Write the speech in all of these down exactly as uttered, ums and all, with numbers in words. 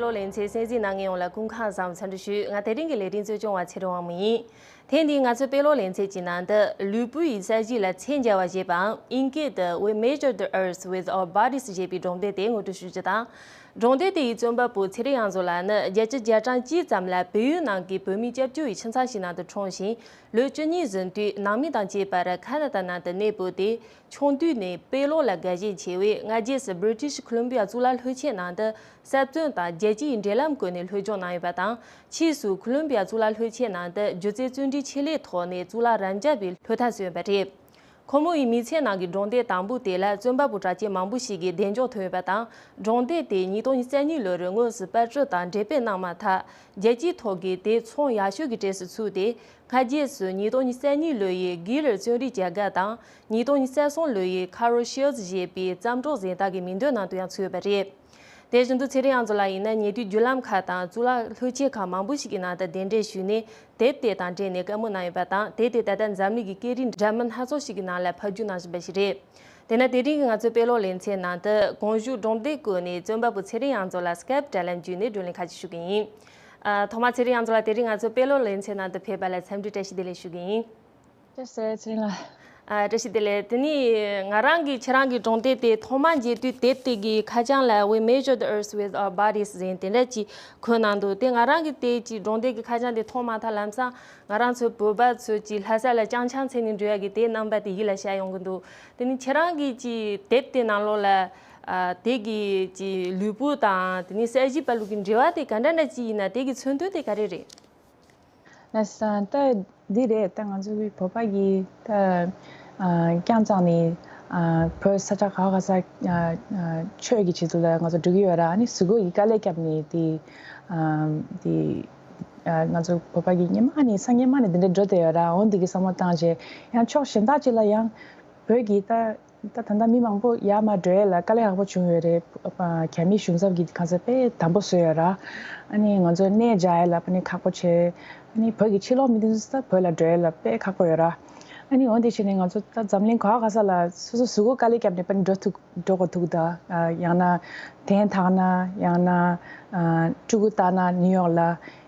ལོ་ལེ་ཚན་གསན་གཟིགས་གནང་མཁན་ཡོངས་ལ་སྐུ་ཁམས་བཟང་། འཚམས་འདྲི་ཞུ། ང་དེ་རིང་གི་ལས་རིམ་གཙོ་སྐྱོང་བ་ཚེ་རིང་དབང་མོ་ཡིན། ཐེངས་འདིའི་ང་ཚོའི་དཔེ་ཀློག་ལེ་ཚན་གྱི་ནང་དུ་ལུས་པོ་ཡི་གསལ་བྱེད་ལ་ཚད་འཇལ་བ་ཞེས་པའམ་ཨིན་སྐད་དུ་We Measure the Earth with Our Bodies ཞེས་པའི་སྒྲུང་དེབ་དེ་ངོ་སྤྲོད་ཞུ་རྒྱུ་དང་། སྒྲུང་དེབ་དེ་ཡི་རྩོམ་པ་པོ་ཚེ་རིང་དབྱངས་མཚོ་ལགས་ནི་བརྒྱད་ཅུ་གྱ་གྲངས་གཅིག་ཙམ་ལ་བལ་ཡུལ་ནང་གི་བོད་མིའི་སྐྱབས་བཅོལ་བའི་ཁྱིམ་ཚང་ཞིག་ནང་དུ་འཁྲུངས་ཤིང་། ལོ་བཅུ་གཉིས་ཟིན་དུས་ནང་མི་དང་བཅས་པར་ཁ་ན་ཏ་ནང་དུ་གནས་སྤོས་ཏེ། ཆུང་དུས་ནས་དཔེ་ཀློག་ལ་དགའ་ཞེན་ཆེ་བས། སྔ་རྗེས་སུ་British Columbia གཙུག་ལག་ལྷུག་ཆེན་ནང་དུ་གསར་རྩོམ་དང་རྒྱལ་སྤྱིའི་འབྲེལ་ལམ་བཀོལ་ནས་སློབ་སྦྱོང་གནང་ཡོད་པ་དང་། ཕྱིས་སུ་ཁོ་ལོམ་བི་ཡ་གཙུག་ལག་ལྷུག་ཆེན་ནང་དུ་སྒྱུ་རྩལ་བརྩོན་འགྲུས་ཆེད་ལས་ཐོག་ནས་གཙུག་ལག་རབ་འབྱམས་པའི་སློབ་མཐར་སོན་པ་རེད། ཁོ་མོ་ཡི་མི་ཚེ་ནང་གི་སྒྲུང་དེབ་དང་པོ་དེ་ལ་རྩོམ་པ་པོ་གྲགས་ཅན་མང་པོ་ཞིག་གིས་གདེང་འཇོག་ཐོན་ཡོད་པ་དང་། སྒྲུང་དེབ་དེ་ཉིས་སྟོང་ཉི་ཤུ་རྩ་གཉིས་ལོར་དངོས་སུ་པར་སྐྲུན་དང་འགྲེམས་སྤེལ་གནང་མ་ཐག་རྒྱལ་སྤྱིའི་ཐོག་གི་དེབ་ཚོང་ཡག་ཤོས་ཀྱི་གྲས་སུ་ཚུད་དེ། སྔ་རྗེས་སུ་ཉིས་སྟོང་ཉི་ཤུ་རྩ་གཉིས་ལོ་ཡི་གྷི་ལར་རྩོམ་རིག་རྒྱལ་ཁ་དང་། ཉིས་སྟོང་ཉི་ཤུ་རྩ་གསུམ་ལོ་ཡི་Carol Shields ཞེས་པའི་བརྩམས་སྒྲུང་གཟེངས་རྟགས་ཀྱི་མིང་ཐོའི་ནང་དུ་ཡང་ཚུད་ཡོད་པ་རེད། དེ་བཞིན་དུ་ཚེ་རིང་དབྱངས་མཚོ་ལགས་ཡིན་ན་ཉེ་དུས་བརྒྱུད་ལམ་ཁག་དང་གཙུག་ལག་ལྷུག་ཆེན་ཁག་མང་པོ་ཞིག་གི་ནང་དུ་གདན་འདྲེན་ཞུས་ནས་དེབ་དེ་དང་འབྲེལ་ནས་བཀའ་མོལ་གནང་ཡོད་པ་དང་། དེབ་དེ་ད་ལྟ་འཛམ་གླིང་གི་སྐད་རིགས་འདྲ་མིན་སྣ་ཚོགས་ཤིག་གི་ནང་ལ་ཕབ་སྒྱུར་གནང་བཞིན་པ་ཞིག་རེད། དེས་ན་དེ་རིང་གི་ང་ཚོའི་དཔེ་ཀློག་ལེ་ཚན་ནང་དུ་གོང་བཞུགས་སྒྲུང་དེབ་བཀོད་ནས་རྩོམ་པ་པོ་ཚེ་རིང་དབྱངས་མཚོ་ལ་Skype་དྲ་ལམ་བརྒྱུད་ནས་བགྲོ་གླེང་ཁ་ཤས་ཞུ་གི་ཡིན། ཨ། ཐོག་མར་ཚེ་རིང་དབྱངས་མཚོ་ལགས་དེ་རིང་ང་ཚོའི་དཔེ་ཀློག་ལེ་ཚན་ནང་དུ་ཕེབས་པ་ལ་འཚམས་འདྲི་བཀྲ་ཤིས་བདེ་ལེགས་ཞུ་གི་ཡིན། བཀྲ་ཤིས་བདེ་ལེགས་ཚེ་རིང་ལགས། ཨ། བཀྲ་ཤིས་བདེ་ལེགས། དེ་ནས་ང་རང་གིས་ཁྱེད་རང་གི་སྒྲུང་དེབ་དེ་ཐོག་མར་མཇལ་དུས་དེབ་དེ་གི་ཁ་བྱང་ལ་We Measure the Earth with Our Bodies ཟེར་དེ་འདྲ་ཅིག་འཁོད་གནང་འདུག་དེ་ང་རང་གིས་དེ་ཅིག་སྒྲུང་དེབ་ཀྱི་ཁ་བྱང་དེ་མཐོང་མ་ཐག་ལམ་སང་ང་རང་ཚོའི་བོད་པ་ཚོས་ཀྱི་ལྷ་ས་ལ་ལྕང་ཆང་འཚལ་ནས་འགྲོ་ཡག་གི་དེ་རྣམ་པ་དེ་ཡིད་ལ་ཤར་ཡོང་གི་འདུག་དེ་ནི་ཁྱེད་རང་གིས་ཀྱི་དེབ་དེ་ནང་ལོགས་ལ། ཨ། དེ་གི་ཀྱི་ལུས་པོ་དང་དེ་ནི་གསལ་བྱེད་པ་ལུགས་ཀྱི་འབྲེལ་བ་དེ་ག་འདྲ་འདྲ་ཅིག་ཡིན་ན། དེ་གི་མཚོན་དོན་དེ་ག་རེ་རེད། ལགས་སོ། ད་འདི་རེད། ད་ང་ཚོ་བོད་པ་གི་ད་ཨ་རྐྱང་བཙགས་ནས་ཨ་བོད་ས་ཆ་ག་ག་ས་ཨ་ཨ་ཆོས་ཀྱི་ཆེད་དུ་ལ་ང་ཚོ་འགྲོ་གི་ཡོད་ར། ཨ་ནི་གཟུགས་པོ་ཡི་དཀའ་ལས་བརྒྱབ་ནས་དེ་ཨ་དེ་ཨ་ང་ཚོ་བོད་པ་གི་སྔོན་མ་ནས་སང་སྔོན་མ་ནས་འདི་འདྲ་འགྲོ་བསྡད་ཡོད་ར། འོ་འདི་གི་བསམ་བློ་བཏང་རྗེས་ཡང་ཕྱོགས་གཞན་དག་ཅིག་ལ་ཡང་བོད་ཀྱི་ད་ད་ད་ལྟ་མི་མང་པོ་ཡར་མར་འགྲོ་ཡས་ལ་དཀའ་ལས་ཁག་པོ་བྱུང་ཡོད་རེད། ཨ་རྒྱ་མིའི་གཞུང་ཚབ་ཀྱིས་གང་ཟག་དཔེ་དམ་པོ་བཟོས་ཡོད་ར། ཨ་ནི་ང་ཚོ་གནས་མཇལ་ཡས་ལ་ཕ་ནི་ཁག་པོ་བྱས། ཨ་ནི་བོད་ཀྱི་ཕྱི་ལོགས་མི་དེ་ཚོ་ད་བོད་ལ་འགྲོ་ཡས་ལ་དཔེ་ཁག་པོ་ཡོད་ར། ཨ་ནི་འོན་ཏེ་བྱས་ནས་ང་ཚོ་ད་འཛམ་གླིང་ག་བ་ག་ས་ལ་སོ་སོ་གཟུགས་པོ་དཀའ་ལས་བརྒྱབ་ནས་ཕ་ནི་འགྲོ་ཐུབ་འགྲོ་དགོས་ཐུག་ད། ཨ་ཡང་ན་གདན་འཐག་ན་ཡང་ན་ཨ་ཕྲུ་གུ་ལྟ་ན་ནིའུ་ཡོག་ལ།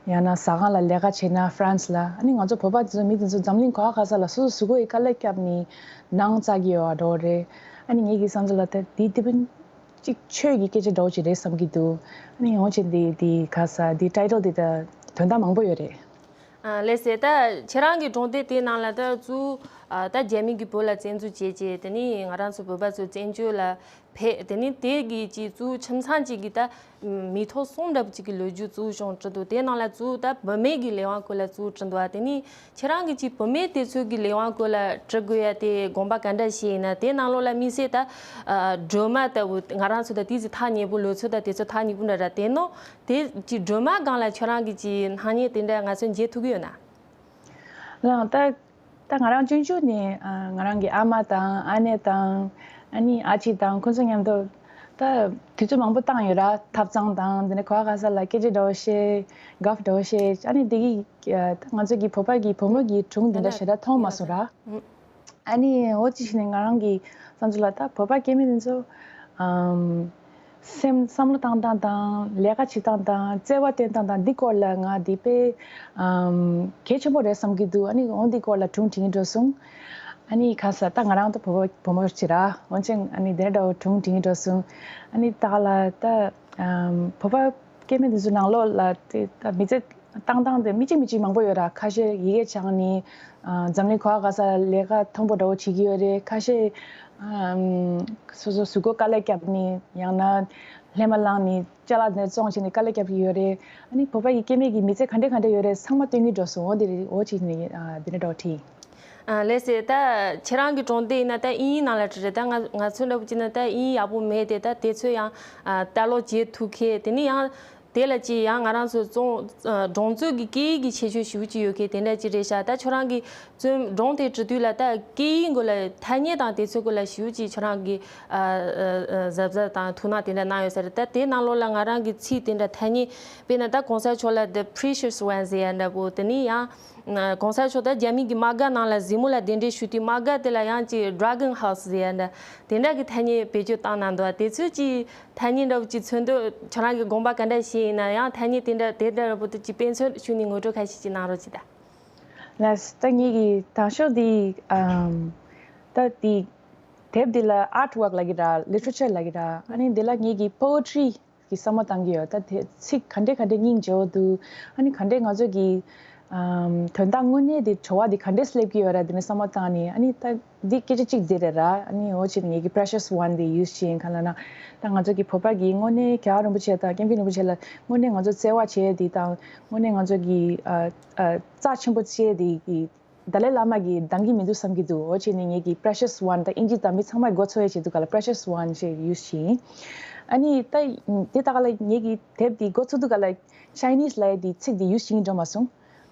ཡང་ན་ཟ་ཁང་ལ་ལས་ཀ་བྱེད་ན་ཧྥ་རན་སི་ལ། ཨ་ནི་ང་ཚོ་བོད་པ་དེ་ཚོ་མི་དེ་ཚོ་འཛམ་གླིང་ག་བ་ག་ས་ལ་སོ་སོ་གཟུགས་པོ་ཡི་དཀའ་ལས་བརྒྱབ་ནས་ནང་བཙག་གི་ཡོད་པ་འདྲ་བོ་རེད། ཨ་ནི་ངེད་ཀྱི་བསམ་ཚུལ་ལ་ད་འདི་དེ་བོ་གཅིག་ཆོས་ཀྱི་སྐད་ཆ་འདྲ་བོ་ཅིག་རེད་བསམ་གྱི་འདུག་ཨ་ནི་འོ་ཅིག་འདི་འདི་ག་ས་འདི་ཊའི་ཊལ་འདི་ད་དོན་དག་མང་པོ་ཡོད་རེད། ཨ་ལགས་སེ། ད་ཁྱེད་རང་གི་སྒྲུང་དེབ་དེའི་ནང་ལ་ད་གཙོ་བོ་ཨ་ད་རྒྱ་མི་གིས་བོད་ལ་བཙན་འཛུལ་བྱས་རྗེས་དེ་ནི་ང་རང་ཚོ་བོད་པ་ཚོ་བཙན་བྱོལ་ལ་ཕེབས། དེ་ནི་དེ་གི་ཅིག་གཙོ་བོ་ཁྱིམ་ཚང་གཅིག་གི་ད་མི་ཐོག་གསུམ་འདྲ་པོ་ཅིག་གི་ལོ་རྒྱུས་གཙོ་བོ་བྱུང་བྲིས་འདུག་དེའི་ནང་ལ་གཙོ་བོ་ད་བུད་མེད་ཀྱི་ལས་དབང་སྐོར་ལ་གཙོ་བོ་བྲིས་འདུག་ཨ་དེ་ནི་ཁྱེད་རང་གིས་ཅིག་བུད་མེད་དེ་ཚོ་གི་ལས་དབང་སྐོར་ལ་བྲི་དགོས་ཡ་དེ་དགོངས་པ་ག་འདྲ་བཞེས་ཡིན་ན། དེའི་ནང་ལོགས་ལ་དམིགས་བསལ་ད་ཨ་སྒྲོལ་མ་ལྟ་བུ་ང་རང་ཚོ་ད་དེ་ཅིག་ཐག་ཉེ་པོ། ལོ་ཚོད་ད་དེ་ཚོ་ཐག་ཉེ་པོ་འདྲ་ར། དེ་ནོ་དེ་ཅིག་སྒྲོལ་མ་སྒང་ལ་ཁྱེད་རང་གིས་ཅིག་སྣང་བརྙན་དེ་འདྲ་ང་ཚོ་མཇལ་ཐུབ་ཀྱི་ཡོད་ན། ལགས། ད་ད་ང་རང་ཆུང་ཆུང་ནས་ཨ་ང་རང་གི་ཨ་མ་དང་ཨ་ནེ་དང་ཨ་ནི་ཨ་ཅེ་དང་ཁོང་ཚོ་མཉམ་དུ་ད་དུས་ཚོད་མང་པོ་བཏང་ཡོད་ར། ཐབ་ཚང་དང་དེ་ནས་ག་བ་ག་ས་ལ་སྐད་ཆ་འདྲ་བོ་བཤད། དགའ་སྤྲོ་བོ་བཤད། ཨ་ནི་དེ་གི་ཨ་ད་ང་ཚོ་གི་བོད་པ་གི་བུ་མོ་གི་སྒྲུང་དེ་འདྲ་ཞེ་དྲག་མཐོང་མ་སོང་ར། ཨ་ནི་འོ་ཅི་ཞིག་ནས་ང་རང་གི་བསམ་ཚུལ་ལ་ད་བོད་པ་སྐྱེ་དམན་དེ་ཚོ་ཨམ་སེམས་བསམ་བློ་བཏང་སྟངས་དང་ལས་ཀ་བྱེད་སྟངས་དང་བརྩེ་བ་བསྟན་སྟངས་དང་འདི་སྐོར་ལ་ང་འདི་དཔེ་ཨམ་གལ་ཆེན་པོ་རེད་བསམ་གྱི་འདུག་ཨ་ནི་འོ་འདི་སྐོར་ལ་སྒྲུང་འབྲི་གི་འགྲོ་སོང་། ཨ་ནི་ཁ་ས་ད་ང་རང་ད་བོད་པ་བུ་མོ་ཅིག་ར། འོན་ཀྱང་ཨ་ནི་དེ་འདྲ་བོ་སྒྲུང་འབྲི་གི་འགྲོ་སོང་། ཨ་ནི་ད་ག་ལ་ད་ཨམ་བོད་པ་སྐྱེ་དམན་དེ་ཚོ་ནང་ལོགས་ལ་དེ་ད་མི་ཚེ་བཏང་སྟངས་དེ་མི་གཅིག་མི་གཅིག་མང་པོ་ཡོད་ར། ཁ་ཤས་ཡི་གེ་སྦྱངས་ནས་ཨ་འཛམ་གླིང་ག་བ་ག་ས་ལས་ཀ་མཐོན་པོ་འདྲ་བོ་བྱེད་ཀྱི་ཡོད་རེད། ཁ་ཤས་ཨམ་སོ་སོ་གཟུགས་པོ་དཀའ་ལས་བརྒྱབ་ནས་ཡང་ན་ལྷས་མ་བླངས་ནས་ཅ་ལག་དེ་བཙོང་བྱས་ནས་དཀའ་ལས་བརྒྱབ་ཀྱི་ཡོད་རེད། ཨ་ནི་བོད་པ་ཡི་སྐྱེ་དམན་གྱི་མི་ཚེ་ག་འདྲ་ག་འདྲ་ཡོད་རེད་ཚང་མ་སྟོན་གྱི་འགྲོ་སོང་། འོ་དེ་རེད། འོ་ཅིག་ནས་ཨ་དེ་འདྲ་འདྲ་བོ་བྲིས། ཨ་ལགས་སེ། ད་ཁྱེད་རང་གི་སྒྲུང་དེབ་ཡིན་ན་ད་དབྱིན་ཡིག་ནང་ལ་བྲིས་རེད། ད་ང་ང་ཚོ་འདྲ་པོ་ཅིག་ན་ད་དབྱིན་ཡིག་ཡག་པོ་མེད་དེ། ད་དེ་ཚོ་ཡང་ཨ་ལྟ་ཀློག་བྱེད་ཐུབ་མཁན། དེ་ནི་ཡང་དེ་ལ་ཅིག་ཡང་ང་རང་ཚོ་རྩོམ་ཨ་སྒྲུང་རྩོམ་གྱི་སྐད་ཡིག་གི་ཁྱད་ཆོས་ཞེ་པོ་ཅིག་ཡོད་མཁན་དེ་འདྲ་ཅིག་རེད་ཤག་ད་ཁྱོད་རང་གིས་རྩོམ་སྒྲུང་དེ་འབྲི་དུས་ལ་ད་སྐད་ཡིག་སྐོར་ལ་ཐ་སྙད་དང་དེ་ཚོའི་སྐོར་ལ་ཞེ་པོ་ཅིག་ཁྱོད་རང་གིས་ཨ་ཨ་ཨ་གཟབ་གཟབ་དང་ཐུགས་སྣང་དེ་འདྲ་གནང་ཡོད་ས་རེད། ད་དེའི་ནང་ལོགས་ལ་ང་རང་གིས་ཚིག་དེ་འདྲ་ཐ་སྙད་དཔེར་ན་ད་གོང་ས་མཆོག་ལ་The Precious Ones ཟེར་ཡ་འདྲ་པོ། དེ་ནི་ཡང་། གོང་ས་མཆོག་ད་རྒྱ་མི་གི་དམག་སྒར་ནང་ལ་གཟིགས་མོ་ལ་གདན་འདྲེན་ཞུས་དུས། དམག་སྒར་དེ་ལ་ཡང་ཅིག་Dragon House་ཟེར་ཡ་འདྲ་དེ་འདྲ་གི་ཐ་སྙད་བེད་སྤྱོད་བཏང་གནང་འདུག་དེ་ཚོའི་ཅིག་ཐ་སྙད་འདྲ་བོ་ཅིག་ཚོན་མདོག་ཁྱོད་རང་གི་དགོངས་པ་ག་འདྲ་བཞེས་ཡིན་ན། ཡང་ཐ་སྙད་དེ་འདྲ་དེ་འདྲ་བོ་དེ་ཅིག་དཔེ་མཚོན་ཞུས་ནས་ངོ་སྤྲོད་ཁ་ཤས་ཅིག་གནང་རོགས་གྱིས་ད། ལགས་སོ། ད་ངེད་ཀྱི་དང་ཤོག་འདི་ཨམ་ད་འདི་དེབ་འདི་ལ་artwork་ལབ་ཀྱི་ར། literature་ལབ་ཀྱི་ར། ཨ་ནི་འདི་ལ་ངེད་ཀྱི་poetry་གི་བསམ་བློ་བཏང་གི་ཡོད། ད་དེ་ཚིག་ག་འདྲས་ག་འདྲས་སྙིང་རྗེ་བོ་འདུག་ཨ་ནི་ག་འདྲས་ང་ཚོ་གི་ཨམ་དོན་དག་དངོས་གནས་དེ་བྲོ་བ་དེ་ག་འདྲས་སླེབས་ཀྱི་ཡོད་ར། དེ་ནས་བསམ་བློ་བཏང་ནས། ཨ་ནི་ད་འདི་སྐད་ཆ་གཅིག་འདི་རེད་ར། ཨ་ནི་འོ་བྱས་ནས་ངེད་ཀྱི་precious one་དེ་use་བྱས་ཡིན། ག་ལབ་ན་ད་ང་ཚོ་གི་བོད་པ་གི་དངོས་གནས་རྒྱལ་བ་རིན་པོ་ཆེ་དང་ཀེམ་ཀིན་རིན་པོ་ཆེ་ལ་དངོས་གནས་ང་ཚོ་བརྩེ་བ་བྱས་དེ་དང་། དངོས་གནས་ང་ཚོ་གི་ཨ་ཨ་རྩ་ཆེན་པོ་བྱས་དེ་གི་ཏཱ་ལའི་བླ་མ་གིས་འདང་གི་མི་འདུག་བསམ་གྱི་འདུག་འོ་བྱས་ནས་ངེད་ཀྱི་precious one་ད་ཨིན་ཇི་དང་མི་ཚང་མས་མགོ་ཚོས་ཡས་བྱེད་དུས་ག་ལ་precious one་ཞེས་use་བྱས་ཡིན། ཨ་ནི་ད་དེ་ད་ག་ལ་ངེད་ཀྱི་དེབ་འདི་འགོ་ཚུགས་དུས་ག་ལ་Chinese་ལབ་ཡས་དེ་ཚིག་འདི་use་བྱེད་ཀྱི་འགྲོ་མ་སོང་།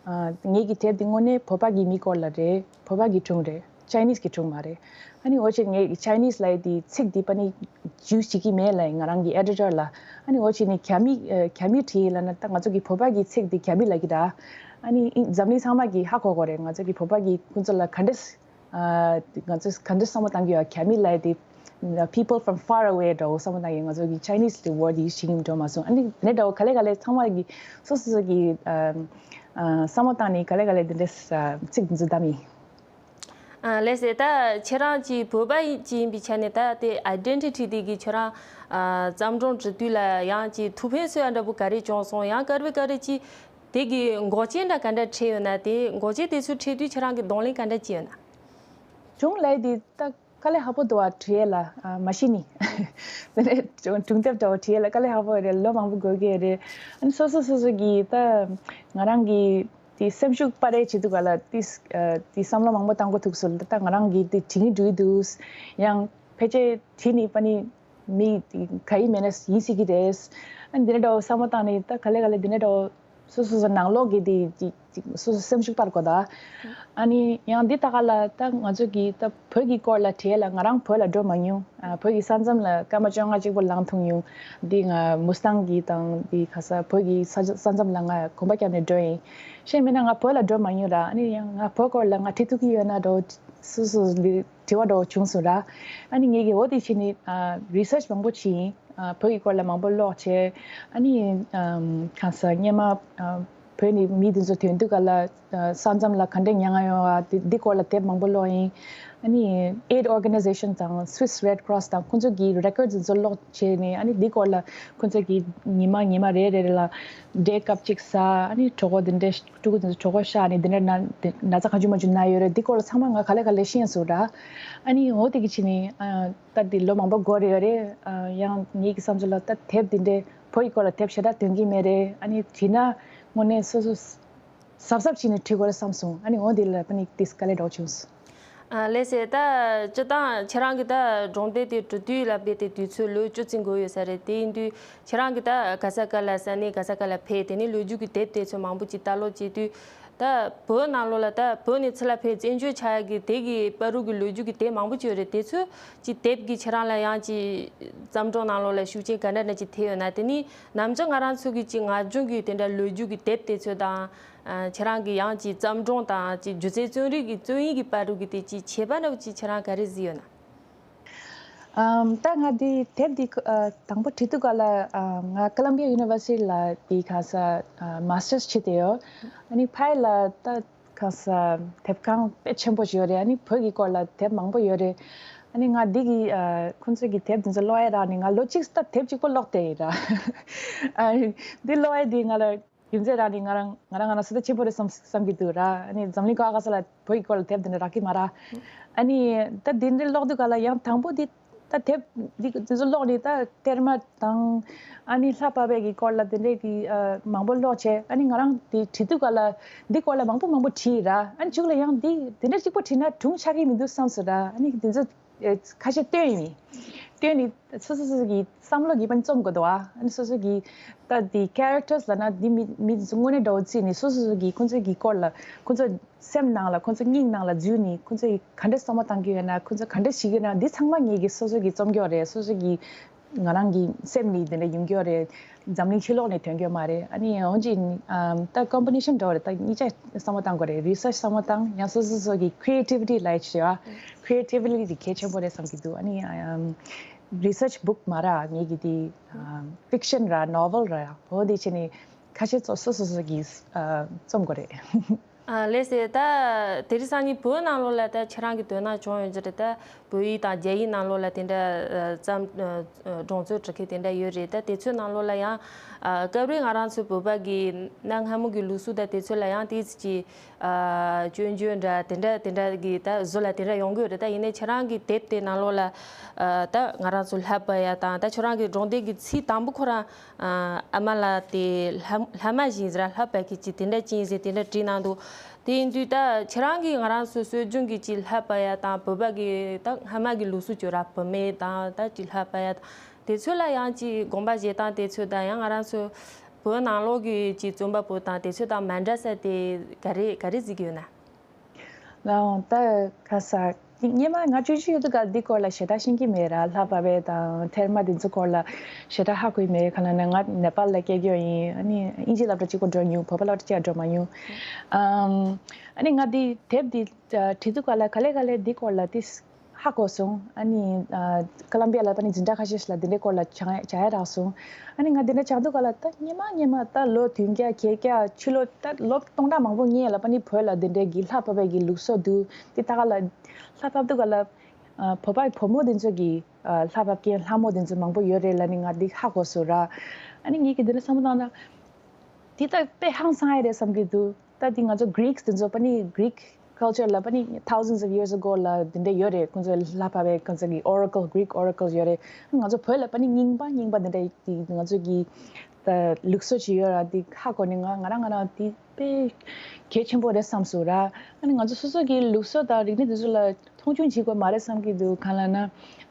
ཨ་ངེད་ཀྱི་དེབ་འདི་དངོས་གནས་བོད་པ་གི་མི་སྐོར་ལ་རེད། བོད་པ་གི་སྒྲུང་རེད། Chinese་གི་སྒྲུང་མ་རེད། ཨ་ནི་འོ་བྱས་ངས་Chinese་ལབ་ཡས་དེ་ཚིག་འདི་པ་ནི་use་བྱེད་ཀྱི་མེད་ལབ་ཡིན་ང་རང་གི་editor་ལ། ཨ་ནི་འོ་བྱས་ནས་རྒྱ་མི་ཨ་རྒྱ་མི་བྲིས་ལབ་ན་ད་ང་ཚོ་གི་བོད་པ་གི་ཚིག་འདི་རྒྱ་མི་ལབ་ཀྱི་ར། ཨ་ནི་ཨིན་འཛམ་གླིང་ཚང་མ་གི་ཧ་གོ་གོ་རེད། ང་ཚོ་གི་བོད་པ་གི་ཁོང་ཚོ་ལ་ག་འདྲས་ཨ་ང་ཚོ་ག་འདྲས་བསམ་བློ་བཏང་གི་ཡོད། རྒྱ་མི་ལབ་ཡས་དེ་people from far away་འདྲ་བོ་བསམ་བློ་བཏང་གི་ང་ཚོ་གི་Chinese་དེ་word་use་བྱེད་ཀྱི་འགྲོ་མ་སོང་། ཨ་ནི་དེ་འདྲ་བོ་ག་ལེ་ག་ལེ་ཚང་མ་གི་སོ་སོ་སོ་གི་ཨ་ཨ་བསམ་བློ་བཏང་ནས་ག་ལེ་ག་ལེ་དེ་འདྲས་ཨ་ཚིག་འདི་ཚོ་བདམས་ཡིན། ཨ་ལགས་སེ། ད་ཁྱེད་རང་གཅིག་བོད་པ་ཡིན་གཅིག་ཡིན་པའི་ཆ་ནས། ད་དེ་identity་དེ་གི་ཁྱེད་རང་ཨ་བརྩམས་སྒྲུང་འབྲི་དུས་ལ་ཡང་གཅིག་ཐུགས་ཕན་གསོས་ཡ་འདྲ་པོ་ག་རེ་བྱུང་སོང་། ཡང་ག་རེ་ག་རེ་གཅིག་དེ་གི་འགོག་རྐྱེན་འདྲ་ག་འདྲ་འཕྲད་ཡོད་ན། དེ་འགོག་རྐྱེན་དེ་ཚོ་འཕྲད་དུས་ཁྱེད་རང་གི་གདོང་ལེན་ག་འདྲ་བྱས་ཡོད་ན། སྒྲུང་ལབ་ཡས་དེ་ད་དཀའ་ལས་ཁག་པོ་འདུག་བ། བྲིས་ཡས་ལ་ཨ་མ་གཞི་ནས་དེ་ནས་སྒྲུང་དེབ་འདྲ་བོ་བྲིས་ཡས་ལ་དཀའ་ལས་ཁག་པོ་རེད། ལོ་མང་པོ་འགོར་གི་རེད། ཨ་ནི་སོ་སོ་སོ་སོ་གི་ད་ང་རང་གི་དེ་སེམས་ཤུགས་སྤར་ཡས་བྱེད་དུས་ག་ལ་དེ་ཨ་དེ་བསམ་བློ་མང་པོ་བཏང་དགོས་ཐུག་སོང་། ད་ང་རང་གིས་དེ་བྲིས་ཀྱི་འགྲོ་གི་འདུག་ཡང་ཕལ་ཆེར་བྲིས་ནས་པ་ནི་མི་དེ་ག་ཡི་མེད་ན་ཡིན་སྲིད་ཀྱི་རེད། ཨ་ནི་དེ་འདྲ་འདྲ་བོ་བསམ་བློ་བཏང་ནས་ད་ག་ལེ་ག་ལེ་དེ་འདྲ་འདྲ་བོ་སོ་སོ་སོ་ནང་ལོགས་ཀྱི་དེ་ཅིག་ཅིག་སོ་སོ་སེམས་ཤུགས་སྤར་དགོས་ད། ཨ་ནི་ཡང་འདི་ད་ག་ལ་ད་ང་ཚོ་གི་ད་བོད་ཀྱི་སྐོར་ལ་བྲིས་ལ་ང་རང་བོད་ལ་འགྲོ་མ་མྱོང་། ཨ་བོད་ཀྱི་ས་མཚམས་ལ་སྐར་མ་བཅོ་ལྔ་གཅིག་པོ་ལངས་ཐུབ་མྱོང་། འདི་ང་མུ་སི་ཐང་གི་དང་འདི་ག་ས་བོད་ཀྱི་ས་ས་མཚམས་ལ་ང་གོམ་པ་བརྒྱབ་ནས་འགྲོ་ཡིན། ཤེས་མེད་ན་ང་བོད་ལ་འགྲོ་མ་མྱོང་ར། ཨ་ནི་ཡང་ང་བོད་སྐོར་ལ་ང་བྲིས་ཐུབ་ཀྱི་ཡོད་ན་འགྲོ་སོ་སོ་འདི་དྲི་བ་འདྲ་བོ་བྱུང་སོང་ར། ཨ་ནི་ངེད་ཀྱིས་འོ་དེ་བྱས་ནས་ཨ་research་མང་པོ་བྱས་ཡིན། ཨ་བོད་ཀྱི་སྐོར་ལ་མང་པོ་ཀློག་བྱས། ཨ་ནི་ཨམ་གང་ཟག་སྔོན་མ་ཨ་བོད་ནས་མི་དེ་ཚོ་ཐོན་དུས་ག་ལ་ཨ་ས་མཚམས་ལ་ག་འདྲས་མྱངས་ཡོང་བ་དེ་འདི་སྐོར་ལ་དེབ་མང་པོ་ཀློག་ཡིན། ཨ་ནི་aid organization་དང་Swiss Red Cross་དང་ཁོང་ཚོ་གི་records་དེ་ཚོ་ཀློག་བྱས་ནས། ཨ་ནི་འདི་སྐོར་ལ་ཁོང་ཚོ་གི་ཉི་མ་ཉི་མ་རེ་རེ་རེ་ལ་འབྲས་ཀབ་གཅིག་ཟ། ཨ་ནི་གྲོད་ཁོག་དེ་འདྲས་ཕྲུ་གུ་དེ་ཚོ་གྲོད་ཁོག་ཤ་ནས་དེ་འདྲ་ན་དེ་ན་ཚ་གང་བྱུང་མ་བྱུང་ན་ཡོད་རེད། འདི་སྐོར་ལ་ཚང་མ་ང་ག་ལེ་ག་ལེ་ཤེས་སོང་ར། ཨ་ནི་འོ་དེ་གི་ཕྱི་ནས་ཨ་ད་འདི་ལོ་མང་པོ་འགོར་ཡོད་རེད། ཨ་ཡང་ངེད་ཀྱི་བསམ་ཚུལ་ལ་ད་དེབ་འདི་འདྲའི་བོད་ཀྱི་སྐོར་ལ་དེབ་ཞེ་དྲག་འདོན་གྱི་མེད་རེད། ཨ་ནི་བྲིས་ན་དངོས་གནས་སོ་སོ་གཟབ་གཟབ་བྱས་ནས་བྲིས་དགོས་རེད་བསམ་སོང་། ཨ་ནི་འོ་འདི་ལ་ཕ་ནི་ཏིས་དཀའ་ལས་འདྲ་བོ་བྱུང་སོང་། ཨ་ལགས་སེ། ད་སྤྱིར་བཏང་ཁྱེད་རང་གི་ད་སྒྲུང་དེབ་དེ་འབྲི་དུས་ལ་དཔེ་དེ་དུས་ཚོད་ལོ་བཅུ་ཙམ་འགོར་ཡོད་ས་རེད། དེ་ཡིན་དུས་ཁྱེད་རང་གི་ད་ག་ས་ག་ལ་ས་གནས་ག་ས་ག་ལ་ཕེབས། དེ་ནས་ལོ་རྒྱུས་ཀྱི་དེབ་དེ་ཚོ་མང་པོ་ཅིག་ལྟ་ཀློག་བྱེད་དུས། ད་བོད་ནང་ལོགས་ལ་ད་བོད་ནས་ཕྱི་ལ་ཕེབས་བཙན་བྱོལ་ཆགས་ཡག་གི་དེ་གི་བར་དུ་གི་ལོ་རྒྱུས་ཀྱི་དེབ་མང་པོ་ཅིག་ཡོད་རེད། དེ་ཚོ་ཅིག་དེབ་ཀྱིས་ཁྱེད་རང་ལ་ཡང་ཅིག་བརྩམས་སྒྲུང་ནང་ལོགས་ལ་ཤུགས་རྐྱེན་ག་འདྲ་འདྲ་ཅིག་ཐེབས་ཡོད་ན། དེ་ནས་ནམ་རྒྱུན་ང་རང་ཚོ་གི་ཅིག་ངག་རྒྱུན་གྱི་དེ་འདྲ་ལོ་རྒྱུས་ཀྱི་དེབ་དེ་ཚོ་དང་། ཨ་ཁྱེད་རང་གི་ཡང་ཅིག་བརྩམས་སྒྲུང་དང་ཅིག་སྒྱུ་རྩལ་རྩོམ་རིག་གི་རྩོམ་ཡིག་གི་བར་དུ་གི་དེ་ཅིག་ཁྱད་པར་འདྲ་བོ་ཅིག་ཁྱེད་རང་ག་རེ་གཟིགས་ཡོད་ན། ཨམ་ད་ང་འདི་དེབ་འདི་ཨ་དང་པོ་བྲིས་དུས་ག་ལ་ཨ་ང་Columbia University་ལ་འདི་ག་ས་ཨ་masters་བྱས་བསྡད་ཡོད། ཨ་ནི་ཕ་ཡུལ་ལ་ད་ག་ས་དེབ་ཁང་དཔེ་ཆེན་པོ་ཞིག་ཡོད་རེད། ཨ་ནི་བོད་ཀྱི་སྐོར་ལ་དེབ་མང་པོ་ཡོད་རེད། ཨ་ནི་ང་འདི་གི་ཨ་ཁོང་ཚོ་གི་དེབ་འདི་ཚོ་ཀློག་ཡ་རག་ནས་ང་ལོ་གཅིག་ད་དེབ་གཅིག་པོ་ཀློག་བསྡད་ཡིན་ར། ཨ་འདི་ཀློག་ཡ་འདི་ང་ལ་རྒྱུ་མཚན་རག་ནས་ང་རང་ང་རང་ང་རང་སྲིད་ད་ཆེན་པོ་རེད་བསམ་བསམ་གྱི་འདུག་ར། ཨ་ནི་འཛམ་གླིང་ག་ག་ས་ལ་བོད་ཀྱི་སྐོར་ལ་དེབ་འདི་འདྲ་རག་གི་མ་ར། ཨ་ནི་ད་འདི་འདྲ་ཀློག་དུས་ག་ལ་ཡང་དང་པོ་འདི་ད་དེབ་འདི་འདི་ཚོ་ཀློག་ནས་ད་གཏེར་མ་དང་ཨ་ནི་ལྷ་པ་པའི་གི་སྐོར་ལ་དེ་འདྲའི་གི་ཨ་མང་པོ་ཀློག་བྱས། ཨ་ནི་ང་རང་དེ་བྲིས་དུས་ག་ལ་འདི་སྐོར་ལ་མང་པོ་མང་པོ་བྲིས་ར། ཨ་ནི་མཇུག་ལ་ཡང་འདི་དེ་འདྲ་གཅིག་པོ་བྲིས་ན་སྒྲུང་ཆགས་ཀྱི་མི་འདུག་བསམ་སོང་ར། ཨ་ནི་འདི་ཚོ་ཨེ་ཁ་ཤས་བཏོན་ཡིན། བཏོན་ནས་སོ་སོ་སོ་སོ་གི་བསམ་བློ་གི་པ་རྩོམ་དགོས་འདུག་ཨ་ནི་སོ་སོ་གི་ད་དེ་characters་ལབ་ན་འདི་མི་མི་དེ་ཚོ་དངོས་གནས་འདྲ་བོ་བརྩིས་ནས་སོ་སོ་སོ་གི་ཁོང་ཚོ་གི་སྐོར་ལ་ཁོང་ཚོ་སེམས་ནང་ལ་ཁོང་ཚོ་སྙིང་ནང་ལ་འཛུལ་ནས་ཁོང་ཚོ་གི་ག་འདྲ་བསམ་བློ་བཏང་གི་ཡོད་ན། ཁོང་ཚོ་ག་འདྲ་བྱེད་ཀྱི་ཡོད་ན། འདི་ཚང་མ་ངེད་ཀྱི་སོ་སོ་གི་རྩོམ་སྐྱོར་རེད། སོ་སོ་གི་ ང་རང་གི་སེམས་ནི་དེ་འདྲ་ཡོང་གི་ཡོད་རེད། འཛམ་གླིང་ཕྱི་ལོགས་ནས་ཐོན་གི་ཡོད་མ་རེད། ཨ་ནི་འོན་ཅིག་ཨམ་ད་ཀོམ་བི་ནེ་ཤན་འདྲ་བོ་རེད། ད་གཉིས་ཆ་བསམ་བློ་བཏང་དགོས་རེད། རི་སར་ཆི་བསམ་བློ་བཏང་ཡང་སོ་སོ་སོ་གི་ཁི་ཨེ་ཊི་བི་ཊི་ལབ་ཡ་ཅིག་ཡོད། ཁི་ཨེ་ཊི་བི་ཊི་དེ་གལ་ཆེན་པོ་རེད་བསམ་གྱི་འདུག་ཨ་ནི་ཨམ་རི་སར་ཆི་བུག་མ་ར་ངེད་ཀྱི་དེ་ཨམ་ཕིག་ཤན་ར་ནོ་ཝེལ་ར་འོ་དེ་བྱས་ནས་ཁ་ཤས་ཚོ་སོ་སོ་སོ་གི་ཨ་རྩོམ་དགོས་རེད། ཨ་ལགས་སེ། ད་དེ་རིང་སང་ཉིན་བོད་ནང་ལོགས་ལ་ད་ཁྱེད་རང་གི་དོ་སྣང་བྱུང་ཡོད་ཀྱི་རེད། ད་བོད་ཡིག་དང་རྒྱ་ཡིག་ནང་ལོགས་ལ་དེ་འདྲ་ཨ་བརྩམས་ཨ་སྒྲུང་རྩོམ་འབྲི་མཁན་དེ་འདྲ་ཡོད་རེད། ད་དེ་ཚོའི་ནང་ལོགས་ལ་ཡང་ཨ་སྐབས་རེ་ང་རང་ཚོ་བོད་པ་གི་གནའ་སྔ་མོ་གི་ལུགས་སྲོལ་ད་དེ་ཚོ་ལ་ཡང་ཏོག་ཙམ་ཅིག་ཨ་སྐྱོན་བརྗོད་འདྲ་དེ་འདྲ་དེ་འདྲ་གི་ད་བཟོ་ལ་དེ་འདྲ་ཡོང་གི་ཡོད་རེད། ད་ཡིན་ནའི་ཁྱེད་རང་གི་དེབ་དེ་ནང་ལོགས་ལ་ཨ་ད་ང་རང་ཚོ་བསླབ་པ་ཡ་དང་ད་ཁྱེད་རང་གི་སྒྲུང་དེབ་ཀྱི་ཚིག་དང་པོ་ཁོ་རང་ཨ་ཨ་མ་ལགས་དེ་ལྷ་ལྷ་མ་བཞིན་ཟེར་ལྷ་པ་གི་ཅིག་དེ་འདྲ་ཅིག་ཡིན་ཟེར་དེ་འདྲ་བྲིས་གནང་འདུག་དེ་ཡིན་དུས་ད་ཁྱེད་རང་གིས་ང་རང་ཚོའི་སྲོལ་རྒྱུན་གྱི་ཅིག་ལྷ་པ་ཡ་དང་བོད་པ་གི་ད་སྔ་མ་གི་ལུགས་སྲོལ་བཅོས་ར་བུད་མེད་དང་ད་ཅིག་ལྷ་པ་ཡ་དང་དེ་ཚོ་ལ་ཡང་ཅིག་དགོངས་པ་བཞེས་སྟངས་དེ་ཚོ་དང་ཡང་ང་རང་ཚོ་བོད་ནང་ལོགས་ཀྱི་ཅིག་རྩོམ་པ་པོ་དང་དེ་ཚོ་དང་མ་འདྲ་ས་དེ་ག་རེ་ག་རེ་གཟིགས་ཀྱི་ཡོད་ན། ལའང་ད་ག་ས་སྔོན་མ་ང་ཆུང་ཆུང་ཡོད་དུས་ག་འདི་སྐོར་ལ་ཞེ་དྲག་ཤེས་ཀྱི་མེད་ར། ལྷ་པ་བེ་དང་ཐེར་མ་དེ་ཚོ་སྐོར་ལ་ཞེ་དྲག་ཧ་གོ་ཡི་མེད། ག་ལ་ན་ང་ནེ་པཱལ་ལ་སྐྱེས་ཀྱི་ཡིན། ཨ་ནི་ཨིན་ཇི་སློབ་གྲྭ་གཅིག་པོ་འགྲོ་མྱོང་། བོད་པ་སློབ་གྲྭ་གཅིག་པོ་འགྲོ་མ་མྱོང་། ཨམ། ཨ་ནི་ང་འདི་དེབ་འདི་བྲིས་དུས་ག་ལ་ག་ལེ་ག་ལེ་འདི་སྐོར་ལ་ཏིས་ཧ་གོ་སོང་། ཨ་ནི་ཨ་ཀོ་ལམ་བི་ཡ་ལ་ཕ་ནི་འཛིན་གྲྭ་ཁ་ཤས་ཤིག་ལ་འདི་འདྲའི་སྐོར་ལ་སྦྱང་སྦྱང་ཡ་རག་སོང་། ཨ་ནི་ང་འདི་འདྲ་སྦྱང་དུས་ག་ལ་ད་སྔོན་མ་སྔོན་མ་ད་ལོ་བདུན་བརྒྱ་བརྒྱད་བརྒྱ་ཕྱི་ལོ་ད་ལོ་སྟོང་ཕྲག་མང་པོ་སྔོན་ལ་ཕ་ནི་བོད་ལ་འདི་འདྲའི་གི་ལྷ་པ་བེ་གི་ལུགས་སྲོལ་འདུག་དེ་ད་ག་ལ་ལྷ་བབས་དུས་ག་ལ་ཨ་བོད་པ་བུ་མོ་དེ་ཚོ་གི་ཨ་ལྷ་བབས་མཁན་ལྷ་མོ་དེ་ཚོ་མང་པོ་ཡོད་རེད་ལབ་ནི་ང་འདི་ཧ་གོ་སོང་ར། ཨ་ནི་ངེད་ཀྱི་འདི་འདྲ་བསམ་བློ་བཏང་ན་འདི་ད་དཔེ་ཧང་སང་ཡ་རེད་བསམ་གྱི་འདུག་ད་འདི་ང་ཚོ་Greeks་དེ་ཚོ་པ་ནི་Greek culture་ལ་པ་ནི་thousands of years ago་ལ་འདི་འདྲ་ཡོད་རེད། ཁོང་ཚོ་ལྷ་བབས་པའི་ཁོང་ཚོ་གི་oracle Greek oracles་ཡོད་རེད། ང་ཚོ་བོད་ལ་པ་ནི་རྙིང་པ་རྙིང་པ་འདི་འདྲ་འདི་ང་ཚོ་གི་ད་ལུགས་སྲོལ་ཅིག་ཡོད་ར། འདི་ཧ་གོ་ནི་ང་ང་རང་ང་རང་འདི་དཔེ་གལ་ཆེན་པོ་རེད་བསམ་སོང་ར། ཨ་ནི་ང་ཚོ་སོ་སོ་གི་ལུགས་སྲོལ་དང་རིག་གནས་འདི་ཚོ་ལ་མཐོང་ཆུང་བྱེད་དགོས་མ་རེད་བསམ་གྱི་འདུག་གང་ལབ་ན་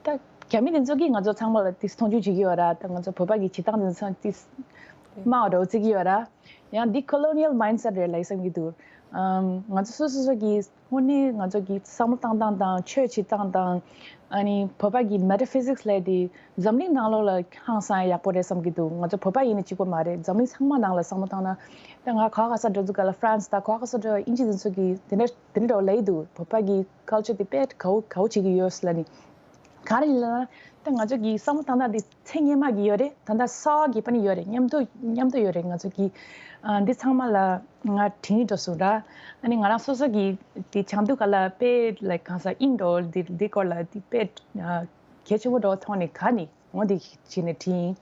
ད་རྒྱ་མི་འདི་ཚོ་གིས་ང་ཚོ་ཚང་མ་ལ་ཏིས་མཐོང་ཆུང་བྱེད་ཀྱི་ཡོད་ར། ད་ང་ཚོ་བོད་པ་གི་བྱེད་སྟངས་འདི་ཚོ་ཏིས་དམའ་བ་འདྲ་བོ་བརྩི་གི་ཡོད་ར། ཡང་འདི་colonial mindset་རེད་ལབ་བསམ་གྱི་འདུག་ཨམ། ང་ཚོ་སོ་སོ་སོ་གི་དངོས་གནས་ང་ཚོ་གི་བསམ་བློ་བཏང་སྟངས་དང་ཆོས་བྱེད་སྟངས་དང་ཨ་ནི་བོད་པ་གི་metaphysics་ལབ་དེ་འཛམ་གླིང་ནང་ལོགས་ལ་ཧང་སང་ཡག་པོ་རེད་བསམ་གྱི་འདུག་ང་ཚོ་བོད་པ་ཡིན་ན་གཅིག་པོ་མ་རེད། འཛམ་གླིང་ཚང་མ་ནང་ལ་བསམ་བློ་བཏང་ན་ད་ང་ག་ག་ས་འགྲོ་དུས་ག་ལ་France་དང་ག་ག་ས་འགྲོ་དབྱིན་ཇི་དེ་ཚོ་གི་དེ་འདྲ་དེ་འདྲ་ལབ་ཀྱི་འདུག་བོད་པ་གི་culture་དེ་དཔེ་ག་བོ་ག་བོ་བྱེད་ཀྱི་ཡོད་ལབ་ནི། ག་རེ་ཡིན་ལབ་ན་ད་ང་ཚོ་གི་བསམ་བློ་བཏང་སྟངས་དེ་ཚེ་སྔོན་མ་གི་ཡོད་རེད། ད་ལྟ་གསར་བ་གི་པ་ནི་ཡོད་རེད། མཉམ་དུ་མཉམ་དུ་ཡོད་རེད། ང་ཚོ་གི་ཨ་འདི་ཚང་མ་ལ་ང་དྲིན་འགྲོ་སོང་ར། ཨ་ནི་ང་རང་སོ་སོ་གི་དེ་སྦྱང་དུས་ག་ལ་དཔེ་like་གང་ས་ཨིན་འགྲོ་འདི་འདི་སྐོར་ལ་དེ་དཔེ་ཨ་གལ་ཆེན་པོ་འགྲོ་མཐོང་ནས་ག་ནི་ངོ་འདི་བྱས་ནས་དྲིན་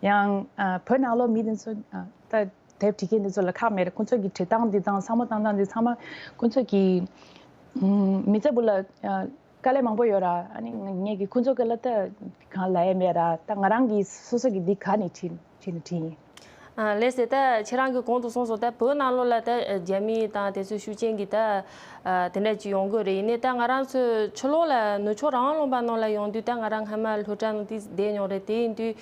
ཡང་ཨ་བོད་ནང་ལོགས་མི་དེ་ཚོ་ཨ་ད་དེབ་བྲིས་མཁན་དེ་ཚོ་ལ་ཁག་མེད་རེད། ཁོང་ཚོ་གི་བྲིས་སྟངས་འདི་དང་བསམ་བློ་བཏང་སྟངས་འདི་ཚང་མ་ཁོང་ཚོ་གི་ཨུམ་མི་ཚེ་བུ་ལ་ཨ། དཀའ་ལས་མང་པོ་ཡོད་ར། ཨ་ནི་ང་ངེད་ཀྱི་ཁོང་ཚོ་གི་ལ་ད་གང་ལ་ཡ་མེད་ར། ད་ང་རང་གི་སོ་སོ་གི་འདི་ག་ནས་ཁྲིད་ཁྲིད་ནས་ཁྲིད་ཡིན། ཨ་ལགས་སེ། ད་ཁྱེད་རང་གི་གོང་དུ་གསུངས་སོང་། ད་བོད་ནང་ལོགས་ལ་ད་རྒྱ་མི་དང་དེ་ཚོའི་ཤུགས་རྐྱེན་གྱིས་ད་ཨ་དེ་འདྲ་ཅིག་ཡོང་གི་རེད། ཡིན་ནའི་ད་ང་རང་ཚོ་ཕྱི་ལོགས་ལ་ནུབ་ཕྱོགས་རང་དབང་ལུང་པ་ནང་ལ་ཡོང་དུས་ད་ང་རང་སྔ་མ་སློབ་གྲྭ་ནང་དེ་བསྡད་མྱོང་རེད། དེ་ཡིན་དུས་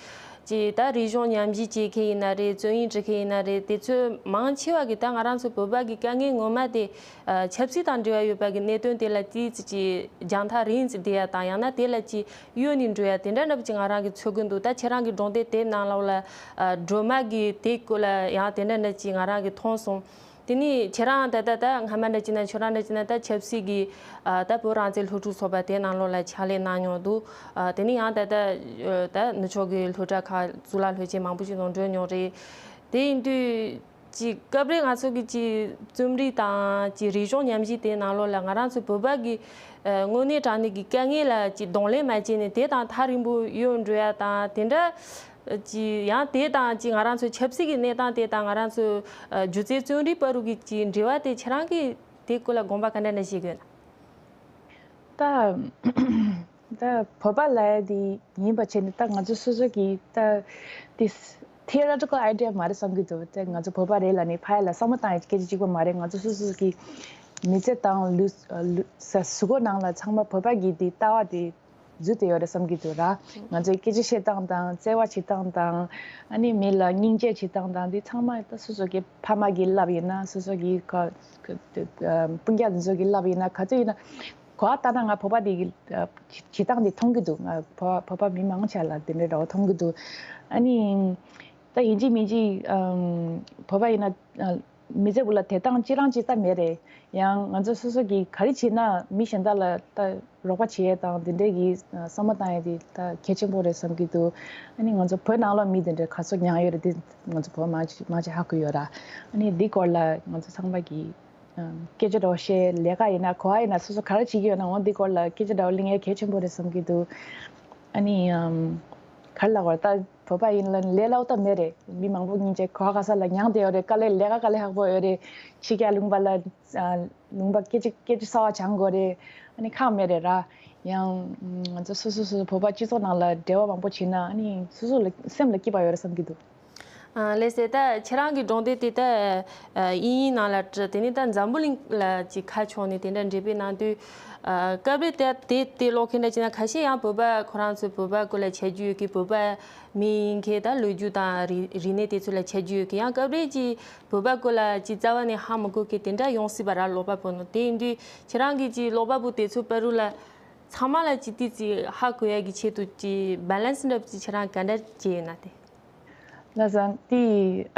ཅིག་ད་རིག་གཞུང་ཉམས་ཞིབ་བྱེད་མཁན་ཡིན་ན་རེད། རྩོམ་ཡིག་འབྲི་མཁན་ཡིན་ན་རེད། དེ་ཚོ་མང་ཆེ་བ་གིས་ད་ང་རང་ཚོ་བོད་པ་གི་དཀའ་ངལ་ངོ་མ་དེ་ཨ་ཆབ་སྲིད་དང་འབྲེལ་བ་ཡོད་པ་གི་གནད་དོན་དེ་ལ་ཏོག་ཙམ་ཅིག་རྒྱང་ཐག་རིང་ཙམ་བསྡད་ཡ་དང་། ཡང་ན་དེ་ལ་ཅིག་གཡོལ་ནས་འགྲོ་ཡ་དེ་འདྲ་འདྲ་པོ་ཅིག་ང་རང་གིས་ཚོར་གི་འདུག་ད་ཁྱེད་རང་གི་སྒྲུང་དེབ་དེབ་ནང་ལོགས་ལ་ཨ་སྒྲོལ་མ་གི་དེ་སྐོར་ལ་ཡང་དེ་འདྲ་འདྲ་ཅིག་ང་རང་གིས་མཐོང་སོང་། དེ་ནས་ཁྱེད་རང་ད་ལྟ་ད་སྔ་མ་འདྲ་ཅིག་ན་ཁྱོད་རང་འདྲ་ཅིག་ན་ད་ཆབ་སྲིད་ཀྱི་ཨ་ད་བོད་རང་བཙན་སློབ་ཕྲུག་ཚོགས་པ་དེ་ནང་ལོགས་ལ་ཕྱག་ལས་གནང་མྱོང་འདུག་ཨ་དེ་ནས་ཡང་ད་ལྟ་ད་ནུབ་ཕྱོགས་ཀྱི་སློབ་གྲྭ་ཁག་གཙུག་ལག་སློབ་ཆེན་མང་པོ་ཞིག་ནང་འགྲོ་མྱོང་རེད། དེ་ཡིན་དུས་ཅིག་སྐབས་རེ་ང་ཚོ་གི་ཅིག་རྩོམ་རིག་དང་ཅིག་རིག་གཞུང་ཉམས་ཞིབ་དེ་ནང་ལོགས་ལ་ང་རང་ཚོ་བོད་པ་གི་ཨ་དངོས་གནས་དྲང་གནས་ཀྱི་དཀའ་ངལ་ལ་ཅིག་གདོང་ལེན་མ་བྱས་ནས་དེ་དང་ཐག་རིང་པོ་གཡོལ་འགྲོ་ཡ་དང་། དེ་འདྲ་ཅིག་ཡང་དེ་དང་ཅིག་ང་རང་ཚོའི་ཆབ་སྲིད་ཀྱི་གནས་སྟངས་དེ་དང་ང་རང་ཚོའི་ཨ་སྒྱུ་རྩལ་རྩོམ་རིག་བར་དུ་གི་ཅིག་འབྲེལ་བ་དེ་ཁྱེད་རང་གིས་དེ་སྐོར་ལ་དགོངས་པ་ག་འདྲ་འདྲ་བཞེས་ཀྱི་ཡོད་ན། ད། ད་བོད་པ་ལབ་ཡ་དེ་ཡིན་པ་བྱས་ནས་ད་ང་ཚོ་སོ་སོ་གི་ད་དེ་theoretical idea་མ་རེད་བསམ་གྱི་འདུག་ད་ང་ཚོ་བོད་པ་རེད་ལབ་ནས་ཕ་ཡ་ལ་བསམ་བློ་བཏང་ཡ་སྐད་ཆ་གཅིག་པ་མ་རེད། ང་ཚོ་སོ་སོ་གི་མི་ཚེ་དང་ལུས་ལུས་ས་གཟུགས་པོ་ནང་ལ་ཚང་མ་བོད་པ་གི་དེ་ལྟ་བ་དེ་འཛུལ་བསྡད་ཡོད་རེད་བསམ་གྱི་འདུག་ར། ང་ཚོའི་སྐད་ཆ་བཤད་སྟངས་དང་བརྩེ་བ་བྱེད་སྟངས་དང་ཨ་ནི་མི་ལ་སྙིང་རྗེ་བྱེད་སྟངས་དང་དེ་ཚང་མ་ད་སོ་སོ་གི་ཕ་མ་གིས་བསླབ་ཡིན་ན་སོ་སོ་གི་ཁ་སྤུན་ཀྱག་དེ་ཚོ་གིས་བསླབ་ཡིན་ན་ག་ཚོད་ཡིན་ན། གོ་བ་ལྟར་ན་ང་བོད་པ་དེ་གི་ཨ་བྱེད་སྟངས་དེ་མཐོང་གི་འདུག་ང་བོད་བོད་པ་མི་མང་ཆེ་ལ་དེ་འདྲའི་འདྲ་བོ་མཐོང་གི་འདུག་ཨ་ནི་ད་ཡིན་གཅིག་མིན་གཅིག་ཨམ་བོད་པ་ཡིན་ན་ཨ་མི་ཚེ་བོད་ལ་དེ་སྟངས་གཅིག་རང་གཅིག་ད་མེད་རེད། ཡང་ང་ཚོ་སོ་སོ་གིས་ག་རེ་བྱེད་ན་མི་གཞན་དག་ལ་ད་རོགས་པ་བྱེད་ཡས་དང་དེ་འདྲའི་གི་བསམ་བློ་བཏང་ཡས་དེ་ད་གལ་ཆེན་པོ་རེད་བསམ་གྱི་འདུག་ཨ་ནི་ང་ཚོ་བོད་ནང་ལོགས་མི་དེ་འདྲ་ག་ཚོད་མྱངས་ཡོད་རེད་དེ་ང་ཚོ་བོད་མང་ཆེ་མང་ཆེ་ཧ་གོ་ཡོད་ར། ཨ་ནི་འདི་སྐོར་ལ་ང་ཚོ་ཚང་མ་གིས་སྐད་ཆ་འདྲ་བོ་བཤད་ལས་ཀ་ཡིན་ན་གོ་བ་ཡིན་ན་སོ་སོ་ག་རེ་བྱེད་ཀྱི་ཡོད་ན་འོ་འདི་སྐོར་ལ་སྐད་ཆ་འདྲ་བོ་གླེང་ཡས་གལ་ཆེན་པོ་རེད་བསམ་གྱི་འདུག་ཨ་ནི་ག་རེ་ལབ་དགོས་རེད་ད། བོད་པ་ཡིན་ལ་ལས་སླ་པོ་ད་མེད་རེད། མི་མང་པོ་སྙིང་རྗེ་ག་བ་ག་ས་ལ་མྱངས་བསྡད་ཡོད་རེད། དཀའ་ལས་ལས་ཀ་དཀའ་ལས་ཁག་པོ་ཡོད་རེད། ཕྱི་རྒྱལ་ལུང་པ་ལ་ཨ་ལུང་པ་སྐད་ཆ་སྐད་ཆ་གསར་པ་སྦྱང་དགོས་རེད། ཨ་ནི་ཁག་མེད་རེད་ར། ཡང་ང་ཚོ་སོ་སོ་སོ་སོ་བོད་པ་སྤྱི་ཚོགས་ནང་ལ་འབྲེལ་བ་མང་པོ་བྱེད་ན་ཨ་ནི་སོ་སོ་ལ་སེམས་ལ་སྐྱིད་པ་ཡོད་རེད་བསམ་གྱི་འདུག་ཨ་ལགས་སེ། ད་ཁྱེད་རང་གི་སྒྲུང་དེབ་དེ་ད་ཨ་དབྱིན་ཡིག་ནང་ལ་བྲིས། དེ་ནས་ད་འཛམ་བུ་གླིང་ལ་ཅིག་ཁ་ཕྱོགས་ནས་དེ་འདྲ་འགྲེམས་སྤེལ་གནང་དུས། ཨ་སྐབས་རེ་དེ་དེ་དེ་ཀློག་མཁན་འདྲ་བྱས་ན་ཁ་ཤས་ཡང་བོད་པ་ཁོ་རང་ཚོའི་བོད་པ་སྐོར་ལ་འཆད་རྒྱུ་ཡོད་ཀི། བོད་པ་མི་ཡིན་མཁན་ད་ལོ་རྒྱུས་དང་རིག་རིག་གནས་དེ་ཚོ་ལ་འཆད་རྒྱུ་ཡོད་ཀི། ཡང་སྐབས་རེ་ཅིག་བོད་པ་སྐོར་ལ་ཅིག་རྩ་བ་ནས་ཧ་མི་གོ་མཁན་དེ་འདྲ་ཡོང་སྲིད་པ་ར། ཀློག་པ་པོ་ནང་དེ་ཡིན་དུས་ཁྱེད་རང་གིས་ཅིག་ཀློག་པ་པོ་དེ་ཚོ་བར་དུ་ལ་ཚང་མ་ལ་ཅིག་ཏིག་ཙི་ཧ་གོ་ཡ་གི་ཆེད་དུ་ཅིག་བེ་ལན་སི་འདྲ་པོ་ཅིག་ཁྱེད་རང་ག་འདྲ་བྱས་ཡོད་ན་དེ། ལགས་སོ། དེ་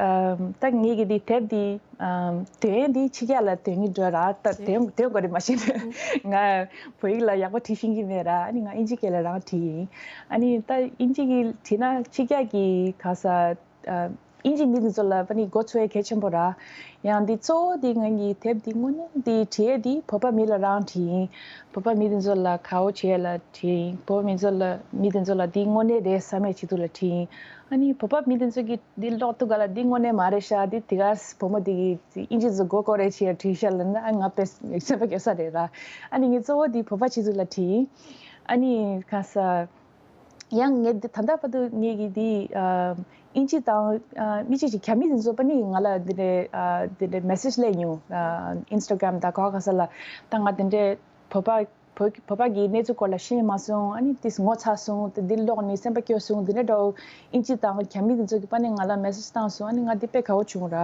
ཨམ་ད་ངེད་ཀྱི་དེ་དེབ་དེ་ཨམ་དོན་དེ་ཕྱི་རྒྱལ་ལ་འདོན་གྱི་འགྲོ་ར། ད་འདོན་འདོན་དགོས་རེད་མ་གཞི་ནས་ང་བོད་ཡིག་ལ་ཡག་པོ་བྲིས་ཤེས་ཀྱི་མེད་ར། ཨ་ནི་ང་དབྱིན་ཇི་སྐད་ལ་རང་བྲིས་ཡིན། ཨ་ནི་ད་དབྱིན་ཇི་གི་བྲིས་ན་ཕྱི་རྒྱལ་གྱི་ག་ས་ཨ་དབྱིན་ཇི་མི་དེ་ཚོ་ལ་ཨ་ནི་མགོ་ཚོས་ཡ་གལ་ཆེན་པོ་ར། ཡང་འདི་གཙོ་བོ་འདི་ང་གི་དེབ་འདི་དངོས་གནས་འདི་བྲིས་ཡས་འདི་བོད་པ་མི་ལ་རང་བྲིས་ཡིན། བོད་པ་མི་དེ་ཚོ་ལ་དགའ་བོ་བྱེད་ཡས་ལ་བྲིས་ཡིན། བོད་པ་མི་ཚོ་ལ་མི་དེ་ཚོ་ལ་འདི་དངོས་གནས་རེད་བསམ་ཡས་ཆེད་དུ་ལ་བྲིས་ཡིན། ཨ་ནི་བོད་པ་མི་དེ་ཚོ་གིས་འདི་ཀློག་དུས་ག་ལ་འདི་དངོས་གནས་མ་རེད་ཤག་འདི་དེ་ག་བུ་མོ་འདི་གིས་དབྱིན་ཇི་ཚོ་མགོ་སྐོར་རེད་བྱེད་ཡས་བྲིས་ཤག་ལབ་ན་ཨ་ང་དཔེ་སེམས་པ་སྐྱོ་ས་རེད་ར། ཨ་ནི་ངས་གཙོ་བོ་འདི་བོད་པ་ཆེད་དུ་ལ་བྲིས་ཡིན། ཨ་ནི་ག་ས། ཡང་ངས་འདི་ད་ལྟ་བར་དུ་ངེད་ཀྱི་འདི་ཨ་དབྱིན་ཇི་དང་ཨ་མི་གཅིག་ཅིག་རྒྱ་མི་དེ་ཚོ་པ་ནི་ང་ལ་འདི་འདྲའི་ཨ་འདི་འདྲའི་མེ་སེཇ་སླེབས་མྱོང་། ཨ་ཨིན་སི་ཊ་གྷ་རམ་དང་ག་བ་ག་ས་ལ། ད་ང་འདི་འདྲའི་བོད་པ་བོད་བོད་པ་གི་གནས་ཚུལ་སྐོར་ལ་ཤེས་མ་སོང་། ཨ་ནི་ཏིས་ངོ་ཚ་སོང་། དེ་འདི་ཀློག་ནས་སེམས་པ་སྐྱོ་སོང་། འདི་འདྲའི་འདྲ་བོ་དབྱིན་ཇི་དང་རྒྱ་མི་དེ་ཚོ་གི་པ་ནི་ང་ལ་མེ་སེཇ་བཏང་སོང་། ཨ་ནི་ང་འདི་དཔེ་དགའ་བོ་བྱུང་ར།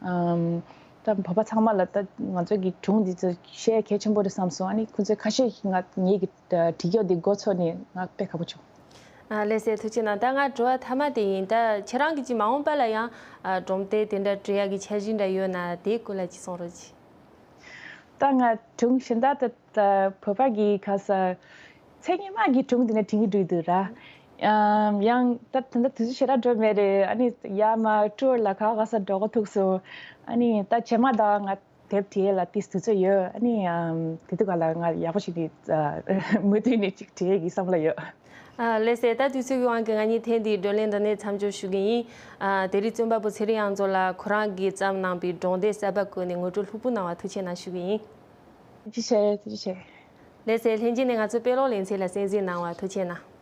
ཨམ་ད་བོད་པ་ཚང་མ་ལ་ད་ང་ཚོ་གི་སྒྲུང་འདི་ཚོ་བཤད་གལ་ཆེན་པོ་རེད་བསམ་སོང་། ཨ་ནི་ཁོ་ཚོས་ཁ་ཤས་ཀྱིས་ང་ངེད་ཀྱི་ད་བྲིས་སྐྱོར་འདི་མགོ་ཚོས་ནས་ང་དཔེ་དགའ་པོ་བྱུང་། ཨ་ལགས་སེ། ཐུགས་རྗེ་གནང་། ད་ང་དྲི་བ་མཐའ་མ་དེ་ཡིན། ད་ཁྱེད་རང་གིས་ཅིག་མ་འོངས་པ་ལ་ཡང་ཨ་སྒྲུང་དེབ་དེ་འདྲ་འབྲི་ཡག་གི་འཆར་གཞི་འདྲ་ཡོད་ན་དེའི་སྐོར་ལ་ཅིག་གསུང་རོགས་གྱིས། ད་ང་སྒྲུང་གཞན་དག་ད་ད་བོད་པ་གི་ག་ས་མཚན་སྙན་མ་གི་སྒྲུང་དེ་འདྲ་འབྲི་གི་འགྲོ་གི་འདུག་ར། ཨམ་ཡང་ད་ད་ད་དུས་ཚོད་ཞེ་དྲག་འགྲོ་མེད་རེད། ཨ་ནི་ཡར་མར་ཊུར་ལ་ག་ག་ས་འགྲོ་དགོས་ཐུག་སོང་། ཨ་ནི་ད་རྗེས་མ་ད་ང་དེབ་བྲིས་ལ་ཏིས་དུས་ཚོད་ཡོད། ཨ་ནི་ཨམ་དེ་དུས་ག་ལ་ང་ཡག་པོ་ཞིག་གི་ཨ་མུ་མཐུད་ནས་ཅིག་བྲིས་ཀྱི་བསམ་བློ་ཡོད། ཨ་ལགས་སེ། ད་དུས་ཚོད་ཀྱི་དབང་གིས་ང་གཉིས་ཐེངས་འདིའི་བགྲོ་གླེང་འདི་ནས་མཚམས་འཇོག་ཞུ་གི་ཡིན། ཨ་དེ་རིང་རྩོམ་པ་པོ་ཚེ་རིང་དབྱངས་མཚོ་ལགས་ཁོ་རང་གིས་བརྩམས་གནང་པའི་སྒྲུང་དེབ་གསར་པ་བཀོད་ནས་ངོ་སྤྲོད་ལྷུག་པོ་གནང་བར་ཐུགས་རྗེ་གནང་ཞུ་གི་ཡིན། ཐུགས་རྗེ་ཆེ། ཐུགས་རྗེ་ཆེ། ལགས་སེ། ལྷན་རྒྱས་ནས་ང་ཚོའི་དཔེ་ཀློག་ལེ་ཚན་ལ་གསན་གཟིགས་གནང་བར་ཐུགས་རྗེ་གནང་།